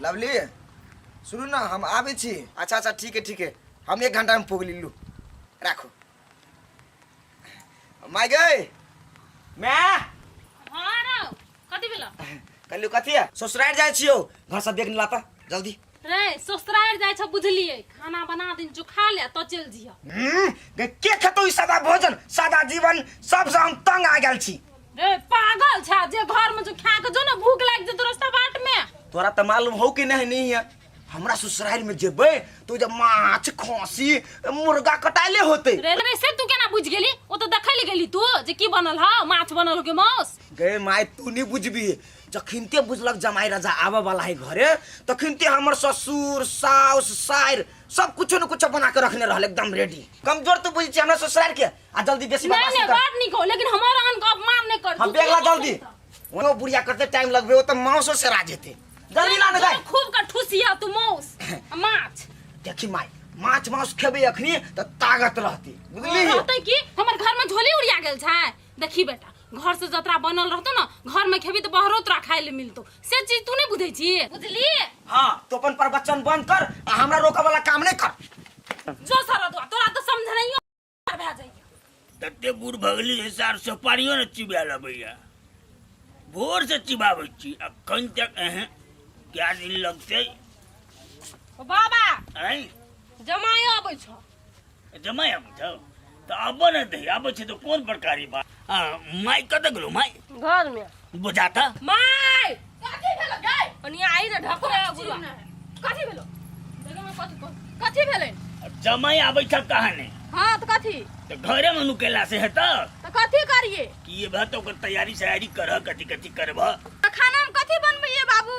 Lovely सुनू ने हम आबै छी। अच्छा अच्छा, ठीक है ठीक है, हम 1 घंटामे पुगली। लू राखू। माय गई माय। हाँ रौ, कथी भेलो? कहलियौ कथी है, ससुरारि जाइ छियौ, घरसँ बैग लाता जल्दी। रे ससुरारि जाइ छ बुझलियै, खाना बना दिन जो खा ले तो चलि जिह। गे के खेतौ ई सादा भोजन सादा जीवन, सबसँ हम तंग आ गेल छी। रे पागल छ, जे घर में जो खा के जो ना भूख लागि जेतो रास्ता बाट में। तोरा तऽ मालूम हो कि नहीं? नहीं है, हमरा ससुरारि में जेबै तो जब माछ खसी मुर्गा कटाइले होते। रे रे से तू केना बुझ गेली? ओ तो देखै ले गेली तू जे की बनल ह, माछ बनल हो के मांस। गे माय तू नहीं बुझबी, जखिनते बुझलक जमाई राजा आबऽ वाला है घरे तखिनते हमर ससुर साउस साइर सब कुछो न कुछो बना के रखने रहल एकदम रेडी। कमजोर तू बुझै छी हमरा ससुरार के आ जल्दी बेसी नहीं बकवास नहीं कर। बड़ नीक हो, लेकिन हमर आन के अपमान नहीं कर। हम तू बेगला केना जल्दी करता? ओ बुढ़िया कते टाइम लगबे, ओ तऽ मांसो सेरा जेते। जल्दी ला ने गाय। खूब का ठुसिया तू मांस आ माछ। देखी माय, माछ मांस खेबे अखनी तऽ ताकत रहती, बुझली? रहतै की, हमर घर में झोली उड़िया गेल छै। देखी बेटा, घर से जतरा बनल रहतो ना घर में खेबी तो बाहरो तोरा खाए ले मिलतो, से चीज तू नहीं बुझै छी, बुझली? हाँ तो अपन प्रवचन बंद कर आ हमरा रोके वाला काम नहीं कर। जो सारा दुआ तोरा तो समझनाइयो भए जाइए। तते बूढ़ भगली जे सार सुपारियो ने चिबायल अबैया, भोर से चिबाबै छी अखन तक एहन क्या दिन लगतै। ओ बाबा। आँय? जमाइ अबै छौ। जमाइ अबै छौ तऽ आबऽ ने दही, आबै छै तऽ कोन प्रकारी बात। माय कतऽ गेलौ माय? घर में। बुझाता। माय कथी भेलो गै? ओनी आई रे ढकरे गुरुआ। कथी भेलो? देखो में कथी कथी भेलै? जमाइ आबै छ कहाँ ने? हाँ तऽ कथी? तऽ घरे में नुकेला से हेतऽ? तऽ कथी करिए? की ये भा तो ओकर तैयारी सयारी करह, कथी कथी करबह? तऽ खाना में कथी बनबैये बाबू?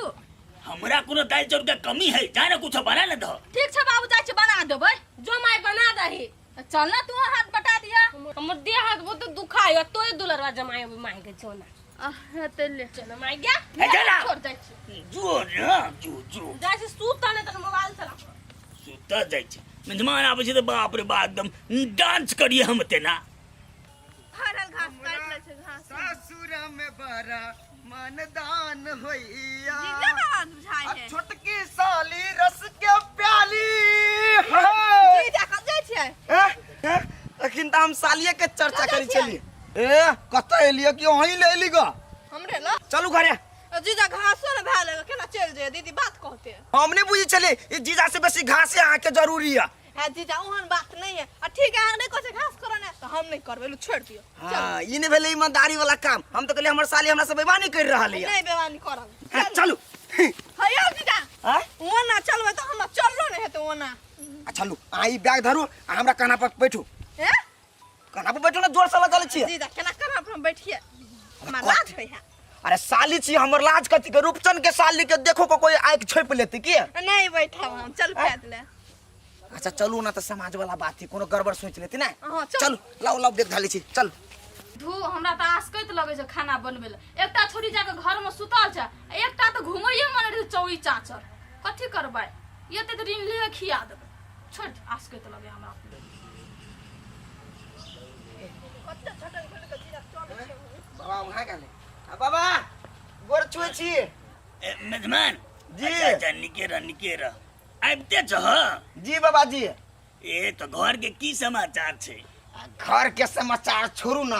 हमरा कोनो दालि चाउर के कमी है, जा ने कुछ बना ने दह। ठीक छै बाबू, जाइ छी बना देबै। जो माय बना दही। तऽ चल ना तू हाथ बटा दिया। हमर देह हाथ बहुत दुखाय है, तोरे दुलरवा जमाय अभी माय के जो ना। आह ते ले। चल माय गया। हे चला। छोड़ जाइ छी। जो ना जो जो। जाइ छी सूत ने त मोबाइल चला। सुत जाइ छी। मेजमान आबै छै तऽ बाप रे बाप एकदम डांस करिए हम तेना। हरल घास काटि लै छै घास। ससुर में बड़ा मनदान होइया। जिन्ने बाबा बुझाइ आ है। छोटकी साली रस के प्याली है। जी जा कब जाइ छियै? ए, ए, अखन तऽ हम सालिये के चर्चा कतऽ करै छियै? छलियै। ए कतऽ एलियै कि अहीं ले एली ग? हमरे ल। चलू घरे। जीजा घासो ने भए गेल, केना चलि जाइए? दीदी बात कहते। हम नहि बुझै छलियै ई जीजा से बेसी घासे अहाँके जरूरी यऽ। है जीजा ओहन बात नहीं है, आ ठीक है अहाँ नहीं कहै छै घास करऽ ने तऽ हम नहीं करबै, लू छोड़ि दियौ। हाँ ई नहीं भेलै ईमानदारी वाला काम। हम तो कहलियै हमर साली हमरा से बेईमानी कर रहल है। नहीं बेईमानी करब। हाँ, चलू। हे यौ जीजा। आँय? ओना चलबै तऽ हमरा चललो नहीं हेतै ओना। आ चलू, अहाँ ई बैग धरू आ हमरा कान्हा पर बैठू। हे? कान्हा पर बैठू ने, जोर से लगल छियै। जीजा केना कान्हा पर हम बैठिए, हमरा लाज होइ है। अरे साली छी हमर, लाज कथी के? रूपचंद के साली के देखो को कोई आँख छोपि लेते की? नहीं बैठब हम, चल पैदले। अच्छा चलू ना, तऽ समाज वाला बात थी, कोनो गड़बड़ सोच लेती ना। हाँ, चल। चलू, लाओ लाओ बैग धाली छी, चल। धू हमरा तऽ आसकैत लगै छै खाना बनबै लए। एकटा छोरी जाके घरमे सुतल छै आ एकटा तऽ घुमैये मन रहै चौरी चाचर। कथी करबै, एते तऽ ऋण लिए खिया देबै। छोड़, आसकैत लगै हमरा। बाबा वहाँ गेलै। आ बाबा गोर छुए छी। ए, मेजमान जी। अच्छा अच्छा, निके रह निके रह, आबिते छह? जी बाबा जी। ए तो घर के की समाचार छै? आ घर के समाचार छोड़ू ना,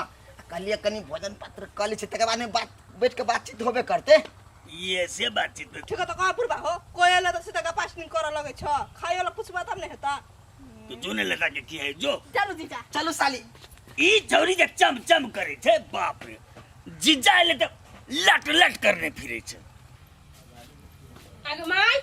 कहलिए कनी भोजन पत्र कर लै छी तकर बाद में बात बैठ के बातचीत होबे करते। ये से बातचीत में ठीक है तो कहाँ बुढ़बा हो कोई एले तो सीधा गपास नहीं करऽ लगै छ, खाइयो ला पूछबा तब नहीं हेता। तो जो ने लगा के की है जो। चलू जीजा। चलू साली। ई छौरी जे चम चम करे छै, बाप रे जीजा एले तऽ लट लट करने फिरे छै। आगे माय।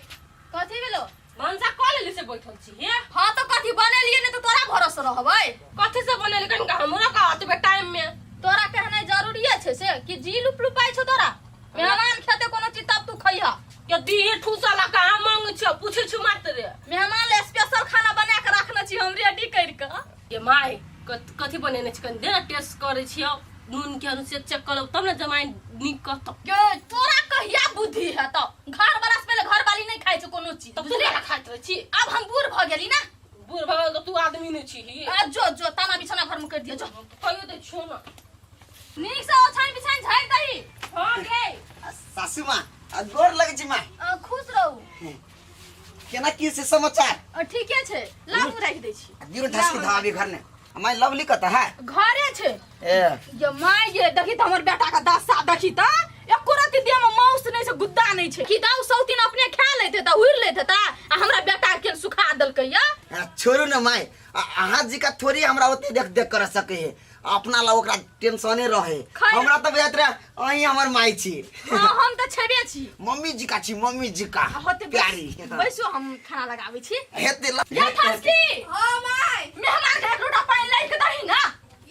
कथी भेलो? भनसा कऽ लेली से बैठल छी हे? हाँ तो कथी बनेलिए ने तो तोरा भरोसे रहबै। कथी से बनेली कनिका हमरो का अतबे टाइम में? तोरा कहनाइ जरूरीये छै से कि जी लुप लुपाइ छौ तोरा? मेहमान खेते कोनो चीज तब तू खइह। के दी ठूसा ला कहाँ मांग छ, पूछे छु मात्र रे। मेहमान ले स्पेशल खाना बना के रखने छी हम रेडी कर के। ये माय कथी बनेने छी कनि दे ना, टेस्ट करै छियौ, नून के अनुसार चेक करब तब ने जमाइन नीक कहतौ। गे तोरा कहिया बुद्धि हेतौ? घर वाला से पहिले घर वाली नहीं खाइ छै कोनो चीज। तब तू केना खाइत रहै छी? आब हम बूढ़ भऽ गेली ना। बूढ़ भऽ गेल तऽ तू आदमी नहि छी। आ जो जो ताना बिछाना घर में कर दियो जो। कहियो दै छियौ ना। नीक से ओछाइन बिछाइन झाड़ि दही। हाँ गे। सासू माँ, आ गोर लगै छी माँ। खुश रहू। केना की से समाचार? और ठीके छै, लाबू राखि दै छी। जीरो धसकी धाबी घर ने माय लवली कत है? घरे छै। ए ये my ये देखी त हमर बेटा का दशा देखी त, एको रति देह में मांस नहीं छै, गुद्दा नहीं छै। की दाऊ सौतीन अपने खा लेते त उड़ लेते त, आ हमरा बेटा के सुखा देलकै या। छोड़ू न माय, अहाँ जी का थोड़ी हमरा ओते देख देख कर सके है, अपना ला ओकरा टेंशने रहे। खैर। हमरा तऽ बुझाइत रहे अहीं हमर माय छी। हाँ, हम तऽ छेबे छी। मम्मी जी का छी, मम्मी जी का आ होते प्यारी। बैसो, हम खाना लगाबै छी। हेते ल ये फसकी। हाँ my. मेहमान के एक लोटा पानि लाइक के दही ना।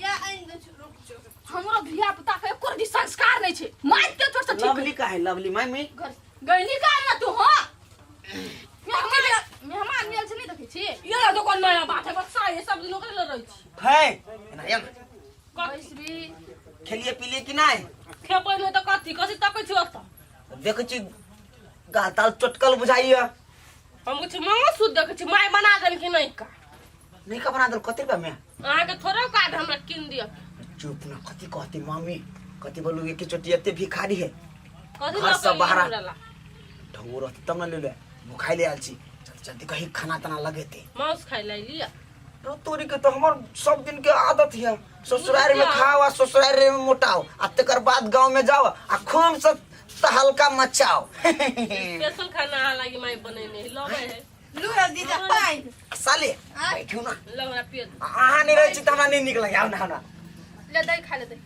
या आनि दै छी, रुक जो। हमरो धिया पुता के एको रति संस्कार नहीं छै, मार के तोर से ठीक। लवली का है लवली माय में घर गइली का ना तू? हां, मेहमान मेहमान मिल छै, नहीं देखै छी। ये तो कोन नया बात है बच्चा, ये सब दिन ओकरे लग रहै छी। है एना एना। बैसबी। खेलिए पीलिए कि नहीं? खेबै नहि तऽ कथी कथी तकै छी ओतऽ? देखै छी गाल ताल चटकल बुझाइया। हम कुछ मंगलसूत्र देखै छी, माय बना देलखिन नहि का? नहीं का बना देल? कते रुपया में? अहाँके थोड़े कार्ड हमरा कीन दिअ। चुप ना, कथी कहती मम्मी? कथी बोलू एक चोटी एते भिखारी है। कथी घर लऽ से के बाहर। हमरा ला? ढंगो रहती तब ना ले ले, भुखाई ले आयल छी, जल्दी जल्दी कहीं खाना ताना लगेते। मांस खाइ ला लिअ। रो तोरी के तो हमर सब दिन के आदत है, ससुराल में खाओ आ ससुराल में मोटाओ आ तकर बाद गांव में जाओ आ खूब से तहलका मचाओ। स्पेशल खाना अहाँ लागी माय बनेने है, लबै है। लू रे जीजा पानि। साले बैठू ना। ल हमरा पिय दे। अहाँ नहीं रहै छी तऽ हमरा नहीं नीक लगे, आउ ना, आउ ना। ले दही खा ले, दही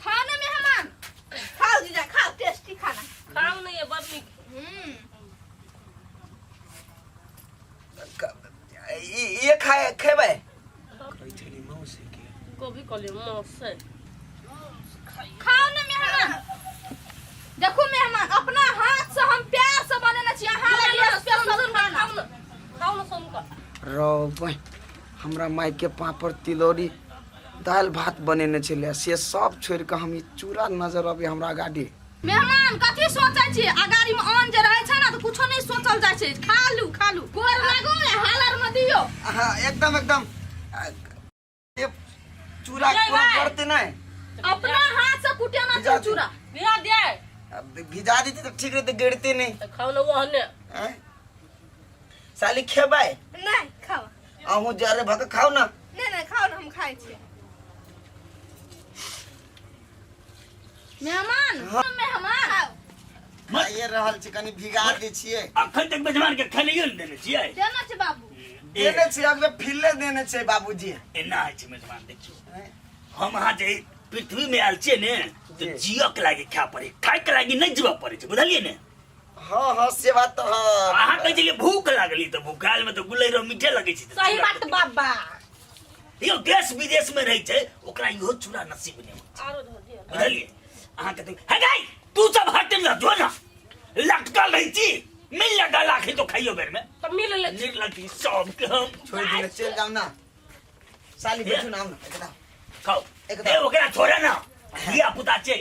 खाओ ना मेहमान। खाओ जीजा खाओ, टेस्टी खाना। खाउ नहीं है, बड़ नीक। हम्म। ये खाए खेबै कहै छली मौसी के। कभी कहलियै मांस है। खाओ ना मेहमान। देखो मेहमान, अपना हाथ से हम प्यार से बनेने छी अहाँ लगी स्पेशल खाना। खाउ ना, खाउ ना सोनका। रौ बहिन, हमरा मायके पापड़ तिलौरी दालि भात बनेने छलै, से सब छोड़ि कऽ हम ई चूड़ा नजर अबै हमरा गाड़ी। मेहमान कथी सोचै छी? अगाड़ी में अन्न जे रहै छै ना तऽ कुछो नहीं सोचल जाइ छै। खा लू खा लू, गोर लागू ने, हालर में दियो। हाँ एकदम एकदम, ये चूड़ा जय कोनो भाई। पड़ते नहीं। अपना हाथ से कुटेना भिजा छै दे। चूड़ा। भिजा दे। अब भिजा देती तो ठीक रहते, गिरते नहीं। तऽ खाउ ना ओहने। हैं? साली खेबै? नहीं खाओ। अहूँ जरे भक खाओ ना। नहीं नहीं, खाओ ना, हम खाइ छियै। मेहमान। हाँ। मेहमान खाओ। खाइए रहल छी, कनी भिगा दै छियै। अखन तक मेजबान के खेलैयो ने देने छियै? देना छै बाबू। देने छियै, अगबे फिले देने छै बाबूजी। एना होइ छै मेजबान, देखियौ हम अहाँ जे पृथ्वी में आयल छियै ने तऽ जी। जियऽ के लागी खाय पड़े, खाय के लागी नहि जीवऽ पड़े छै, बुझलियै ने? हाँ हाँ, से बात तऽ हाँ। अहाँ कहै छलियै भूख लागली, तऽ भूखायल में तऽ गुलैरो मीठे लगै छै। तऽ सही चूड़ा बात बाबा। यौ देश विदेश में रहै छै ओकरा इहो चूड़ा नसीब नहि होइ छै। आरो धो दिअ। बुझलियै? अहाँके तऽ हे गाय तू सब हट न जो ना, लटकल रहै छी, मिल लगा लाखी तो खाइयो बेर में। तऽ मिल ले। निर्लज्जी सबके हम छोड़ि दिने, चलि जाउ ना साली, बैठू ना, आउ ना एकदम। खाओ। एकदम। ए ओकरा छोड़े ना, धिया पुता छै,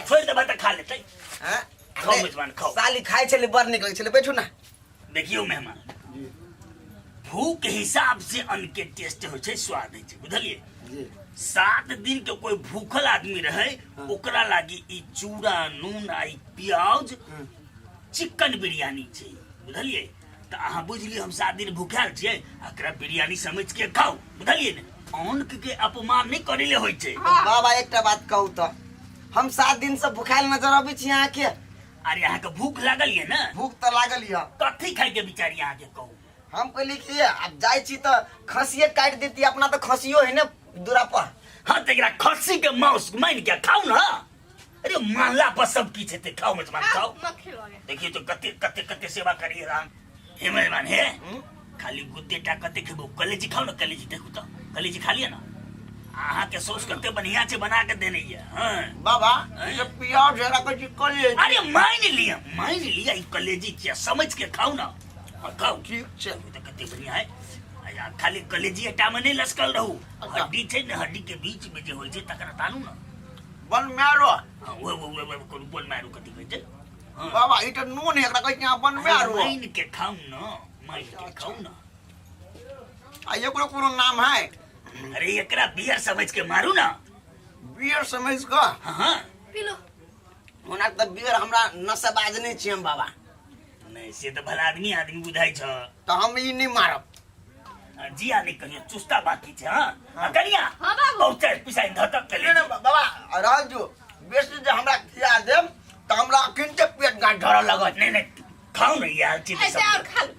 छोड़ि देबै तऽ खा लेतै। हाँ? खाओ मेजबान, खाओ। साली खाइ छलै, बड़ नीक लगै छलै, बैठू ना। देखियौ मेहमान, भूख के हिसाब से अन्न के टेस्ट होइ छै, स्वाद होइ छै, बुझलियै? जी। 7 दिन के कोई भूखल आदमी रहे ओकरा लागी ई चूड़ा नून आ ई प्याज चिकन बिरयानी छै, बुझलियै? तऽ अहाँ बुझलियै हम 7 दिन भूखायल छियै, एकरा बिरयानी समझ के खाउ, बुझलियै ने? अन्न के अपमान नहि करै ले होइ छै। बाबा एकटा बात कहू तऽ, हम 7 दिन से भूखायल नजर अबै छी अहाँके? अरे अहाँके भूख लागल ये ने? भूख तऽ लागल ये। कथी खाय के विचार अहाँके कहू? हम कहली कि आब जाइ छी तऽ खसिए काटि देती, अपना तऽ खसियो है ने दूरा पर। हाँ तऽ एकरा खस्सी के मांस मान के खाउ ना। अरे मानला पर सब किछु हेतै, खाउ मेजबान खाउ। मक्खी लगे। देखियौ तऽ कते कते कते सेवा करिए राम। हे मेजबान हे, खाली गुद्दे टा कते खेबो, कलेजी खाउ ना, कलेजी देखू तऽ कलेजी खा लिअ ना। अहाँके सॉस कते बढ़िया छै बना के देने ये। हाँ बाबा ये प्याज है रखै छी कलेजी। अरे मान लिअ, मान लिअ ई कलेजी छियै, समझ के खाउ ना। हाँ, खाउ। ठीक छै। ई तऽ कते बढ़िया है। आ खाली कलेजी टा में नहीं लसकल रहू, हड्डी छै ने, हड्डी के बीच में जे होइ छै तकरा तानू ना। बन मारो। हाँ, ओ ओ ओ ओ बन मारो कथी कहै छै? हाँ। बाबा ई तऽ नून है, एकरा कहै छै अहाँ बन मारो। मान के खाउ ना, मान के खाउ ना। आ एकरो कोनो नाम है? अरे एकरा बियर समझ के मारू ना। बियर समझ के? हाँ हाँ। P low. ओना तऽ बियर हमरा नशेबाज नहि छी हम बाबा। नहि से तऽ भला आदमी आदमी बुझाइ छ। तऽ हम ई नहि मारब। जिया नहि कहियो चुस्ता बाकी छै। हाँ आ कनिया। हाँ बाबू। बहुत चारि पिसाइ धतक के नहि, नहि, बाबा रह जो, बेसी जे हमरा खिया देब तऽ हमरा अखिनते पेट गाँठ धरऽ लगत। नहीं नहीं खाओ ना यार चीज ऐसे और खा लो।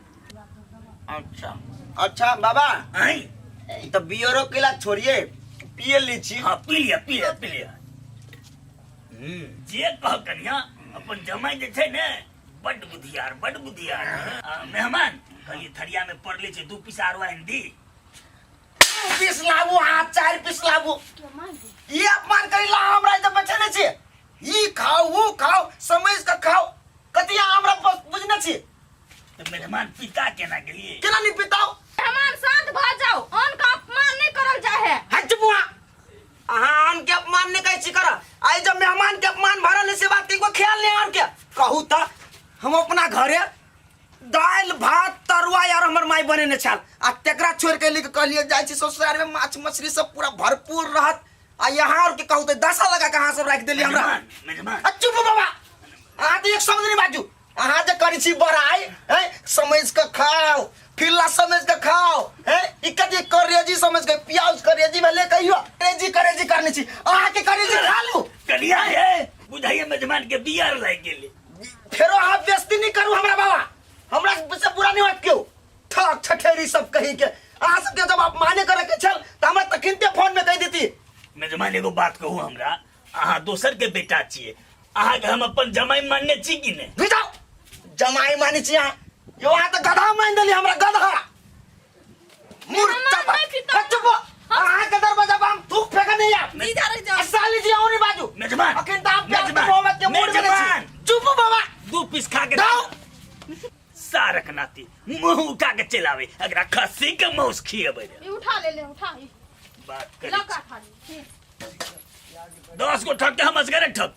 अच्छा अच्छा बाबा। आई तऽ बियरो केला छोड़िए पिए ली छी। हाँ पी लिया पी लिया पी लिया। जे कह कनिया अपन जमाई जे छै ने बड बुधियार बड बुधियार। मेहमान कहलिए थरिया में पड़ले छै 2 पीस आरो आनि दी। 2 पीस लाबू, हाँ 4 पीस लाबू। ये अपमान करी ला हमरा तऽ बचने छी। ई खाओ वो खाओ समझ के खाओ, कथी अहाँ हमरा बुझने छी? तऽ मेहमान पिता केना गेलिए? केना नहीं पिताओ? मेहमान शांत भऽ जाओ, अन्न के अपमान नहीं करल जाय है। हट बुआ, अहाँ अन्न के अपमान नहीं कहै छी कर। आइ जब मेहमान के अपमान भरल है से बात के कोई ख्याल नहीं आन के। कहू तऽ हम अपना घरे दालि भात तरुआ यार हमर माय बनेने छल आ तेकरा छोड़ के लिख कहलिए जाइ छी ससुराल में माछ मछली सब पूरा भरपूर रहत आ यहाँ और के कहू तऽ दशा लगा के अहाँ सब राखि देलियै हमरा। मेहमान, मेहमान। आ चुप बाबा, अहाँ तऽ एक शब्द नहीं बाजू। अहाँ जे करै छी बड़ाई हैं, समझ के खाओ फिरला समझ के खाओ हैं, ई कथी करेजी समझ के प्याज करेजी भेलै कहियो करेजी करेजी करने छी अहाँ के करेजी खा लू। कनिया हे बुझाइए मेजबान के बियर लागि गेलै। फेरो अहाँ बेइज्जती नहीं करू हमरा बाबा, हमरा से बुरा नहीं होत केओ। ठक ठठेरी सब कही के अहाँ सबके जब अपमाने करे के छल त हमरा तखिनते फोन में कहि देती। मेजबान एगो बात कहू हमरा, अहाँ दोसर के बेटा छियै, अहाँ के हम अपन जमाई मानने छी कि नहि? बुझाओ जमाई मानै छी अहाँ, यो अहाँ तऽ गधा मान देली हमरा, गधा मूर्ख मेहमान चपा। नहीं पीता। ए, चुप हो। अहाँ के दरवाजा पर हम थूक फेंक नहीं आब। जीजा रह जाओ। आ, साली जी आउनी बाजू। मेजबान, अखन तऽ हम प्यार मेजबान, मोहब्बत के मूड में नहीं छी। मेजबान। चुप हो बाबा। 2 पीस खा के दाओ। सारक नाती मुंह उठा के चलावे, अगरा खस्सी के मौस खिएबै रे। ई उठा ले ले उठा ई। बात करै लका छी। खा ले। 10 गो ठक के हम असगरे ठक।